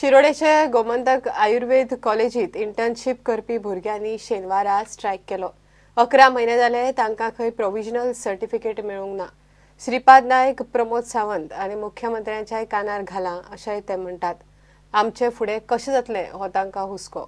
शिरोडेचे गोमंतक आयुर्वेद कॉलेजीत internship करपी भुरग्यांनी शेनवारा स्ट्रायक केलो. 11 म्हयने जाले तांकां खंय प्रोविजनल सर्टिफिकेट मेळूंक ना. श्रीपाद नायक, प्रमोद सावंत आनी मुख्यमंत्र्यांच्याय कानार घालां अशेंय ते म्हणटात. आमचे फुडें कशें जातलें हो तांकां हुस्को.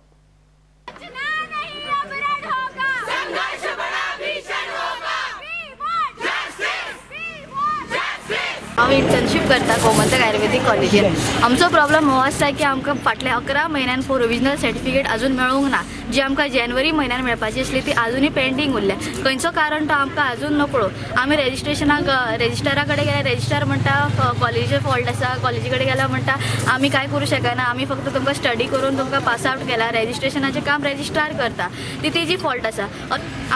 हांव इंटर्नशीप करता गोमंतक आयुर्वेदीक कॉलेजीन. आमचो प्रॉब्लम हो आसा की आमकां फाटल्या 11 म्हयन्यान प्रोविजनल सर्टिफिकेट अजून मेळूंक ना. जी आमकां जानेवारी म्हयन्यान मेळपाची आसली ती अजुनूय पेंडींग उरल्या. खंयचो कारण तो आमकां अजून नकळो. आमी रजिस्ट्रेशनाक रजिस्ट्रारा कडेन गेल्यार रजिस्ट्रार म्हणटा कॉलेजीचे फॉल्ट आसा, कॉलेजी कडेन गेल्यार म्हणटा आमी कांय करूं शकना, आमी फक्त तुमकां स्टडी करून तुमकां पास आवट केला, रजिस्ट्रेशनाचें काम रजिस्ट्रार करता, ती तेजी फॉल्ट आसा.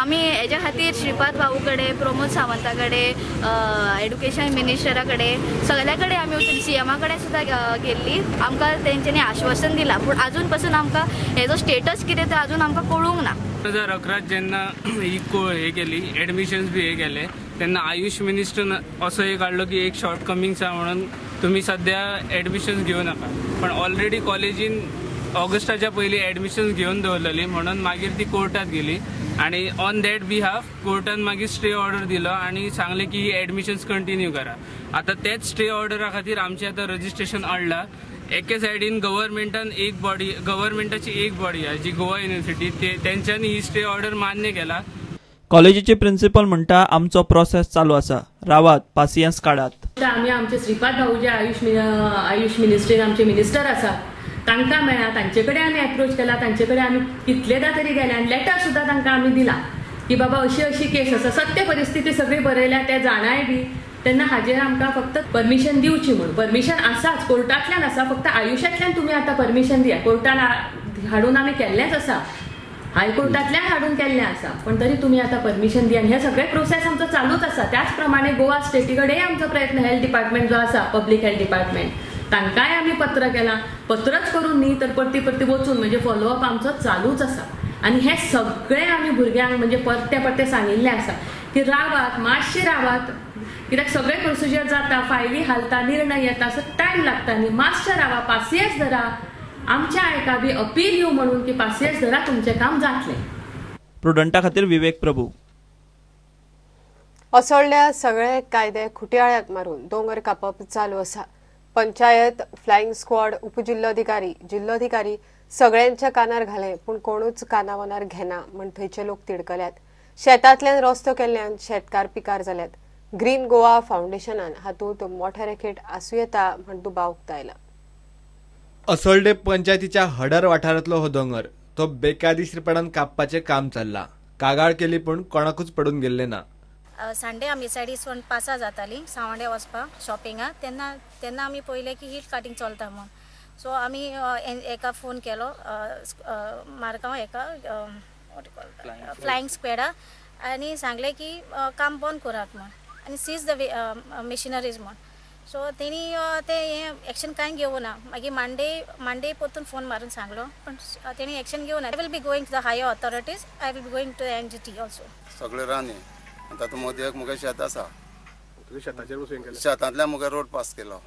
आमी हेज्या खातीर श्रीपाद भाऊ कडेन, प्रमोद सावंता कडेन, एड्युकेशन मिनिस्टरा कडेन, सगळ्या कडेन आमी वचून सीएमा कडेन सुद्दां गेल्ली. आमकां तेंच्यांनी आश्वासन दिलां, पूण अजून पसून आमकां हेजो स्टेटस कितें तें अजून आमकां कळूंक ना. 2011 जेन्ना ही हे केली एडमिशन्स बी हे केले तेन्ना आयुष मिनिस्टरान असो एक हाडलो की एक शॉर्ट कमिंग्स आहा म्हणून तुमी सद्या एडमिशन्स घेवं नाका. पण ऑलरेडी कॉलेजीन ऑगस्टाच्या पयलीं एडमिशन्स घेवन दवरलेली म्हणून मागीर ती कोर्टात गेली आनी ऑन that behalf कोर्टान मागीर स्टे ऑर्डर दिलो आनी सांगलें की ही एडमिशन्स कंटिन्यू करा. आतां तेच स्टे ऑर्डरा खातीर आमचें आतां रजिस्ट्रेशन अडलां. एके सायडीन गव्हर्मेंटान एक बॉडी, गव्हर्मेंटाची एक बॉडी आहा जी गोवा युनिवर्सिटी, तेंच्यांनी ही स्टे ऑर्डर मान्य केला. कॉलेजीचे प्रिन्सिपल म्हणटा आमचो प्रोसेस चालू आसा, रावात, पासियेंस काडात. आमी आमचे श्रीपाद भाऊ जे आयुष मिनिस्ट्रीन आमचे मिनिस्टर आसा तांकां मेळ्ळा, तांचे कडेन आमी एप्रोच केला, तांचे कडेन आमी कितलेदां तरी गेले आनी लेटर सुद्दां तांकां आमी दिला की बाबा अशी अशी केस आसा, सत्य परिस्थिती सगळी बरयल्या, ते जाणाय बी. तेन्ना हाजेर आमकां फक्त परमिशन दिवची म्हूण. परमिशन आसाच, कोर्टांतल्यान आसा, फक्त आयुषांतल्यान तुमी आतां परमिशन दिया. कोर्टान हाडून आमी केल्लेंच आसा, हायकोर्टांतल्यान हाडून केल्लें आसा, पण तरी तुमी आतां परमिशन दिया. हे सगळे प्रोसेस आमचो चालूच आसा. त्याच प्रमाणे गोवा स्टेटी कडेन आमचो प्रयत्न, हेल्थ डिपार्टमेंट जो आसा, पब्लीक हेल्थ डिपार्टमेंट, तांकांय आमी पत्र केलां. पत्रच करून न्ही तर परती परती वचून म्हणजे फॉलोअप आमचो चालूच आसा. आनी हें सगळें आमी भुरग्यांक म्हणजे परते परते सांगिल्लें आसा की रावात, मातशें रावात, कित्याक सगळें प्रोसिजर जाता, फायली हालता, निर्णय येता, असो टायम लागता न्ही. मातशें रावा, पासियेंस धरा, आमच्या आयका बी अपील येवं म्हणून की पासियेंस धरा, तुमचें काम जातलें. प्रुडंटा खातीर विवेक प्रभू. असोळड्या सगळे कायदे खुटयाळ्याक मारून दोंगर कापप चालू आसा. पंचायत, फ्लायिंग स्क्वॉड, उपजिल्लोधिकारी, जिल्लोधिकारी सगळ्यांच्या कानार घाले, पूण कोणूच कानामनार घेना म्हण थंयचे लोक तिडकल्यात. शेतांतल्यान रस्तो केल्ल्यान शेतकार पिकार जाल्यात. ग्रीन गोवा फाउंडेशनान हातूंत मोठे रॅकेट आसूं येता म्हण दुबाव उक्तायला. असोळडे पंचायतीच्या हडर वाठारांतलो हो दोंगर तो बेकायदेशीरपणान कापपाचें काम चल्लां. कागाळ केली पूण कोणाकूच पडून गेल्लें ना. संडे आमी सायडीसून पासां जाताली सांवड्या वचपाक शॉपिंगाक, तेन्ना तेन्ना आमी पळयलें की हिल काटींग चलता म्हूण. सो आमी एका फोन केलो मारगांव एका फ्लायिंग स्क्वॅडा आनी सांगलें की काम बंद करात म्हूण आनी सीज the machineries म्हूण. सो तेणी ते हें एक्शन कांय घेवना. मागीर मांडे परतून फोन मारून सांगलो, पण तेणी एक्शन घेवना. I will be going to the higher authorities, I will be going to the NGT also. सगळें रान हें आनी तातूंत मदीं एक मुगे शेत आसा, शेतांतल्यान मुगे रोड पास केलो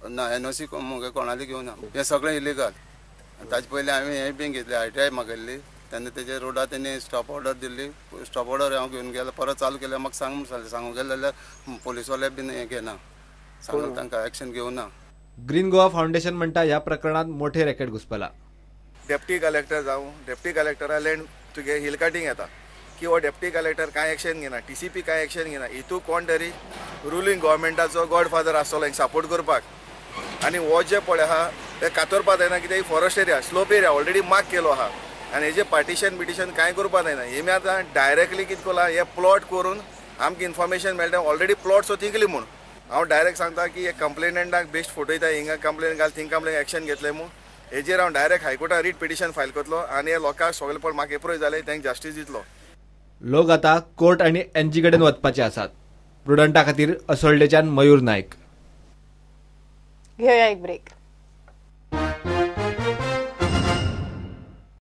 ना, एनओसी मुगे कोणाली घेवना. हें सगळें इलिगल. ताजे पयलीं हांवें हें बी घेतलें, आयटीआय मागयल्ली, तेन्ना तेजे रोडार तेणी स्टॉप ऑर्डर दिल्ली. स्टॉप ऑर्डर हांव घेवन गेलो, परत चालू केल्यार म्हाका सांग म्हूण सांगलें. सांगूंक गेलें जाल्यार पोलिसवाले बीन हें घेना, सांगून तांकां एक्शन घेवना. ग्रीन गोवा फाउंडेशन म्हणटा ह्या प्रकरणात मोठे रॅकेट घुसपला. डेप्टी कलेक्टर जावं, डेप्टी कलेक्टरा लँड तुगे हिल कटिंग येता की हो डेप्टी कलेक्टर कांय एक्शन घेना, टीसीपी कांय एक्शन घेना. हितू कोण तरी रुलींग गव्हर्मेंटाचो गॉडफादर आसतलो हेंक सपोर्ट करपाक. आनी हो जे पळय आहा ते कातरपा जायना, कित्याक forest area, slope area already mark केलो आहा आनी हेजे पार्टिशन बिटिशन कांय करपा जायना. हेमी आतां डायरेक्टली कितें केलां, हे प्लॉट करून आमकां इन्फॉर्मेशन मेळटा ऑलरेडी प्लॉट सो थिंकली म्हूण. हांव डायरेक्ट सांगता की हे कंप्लेनंटाक बेस्ट फोटो दिता, हिंगा कंप्लेन घाल, थिंग कंप्लेन एक्शन घेतले म्हूण. हेजेर हांव डायरेक्ट हायकोर्टान रीट पिटिशन फायल करतलो आनी हे लोकांक सगळे पळय म्हाका एप्रोच जाले तांकां जस्टीस दितलो. लोक आता कोर्ट आनी एनजी कडेन वचपाचे आसात. प्रुडंटा खातीर असोळडेच्यान मयूर नायक. घेवया एक ब्रेक.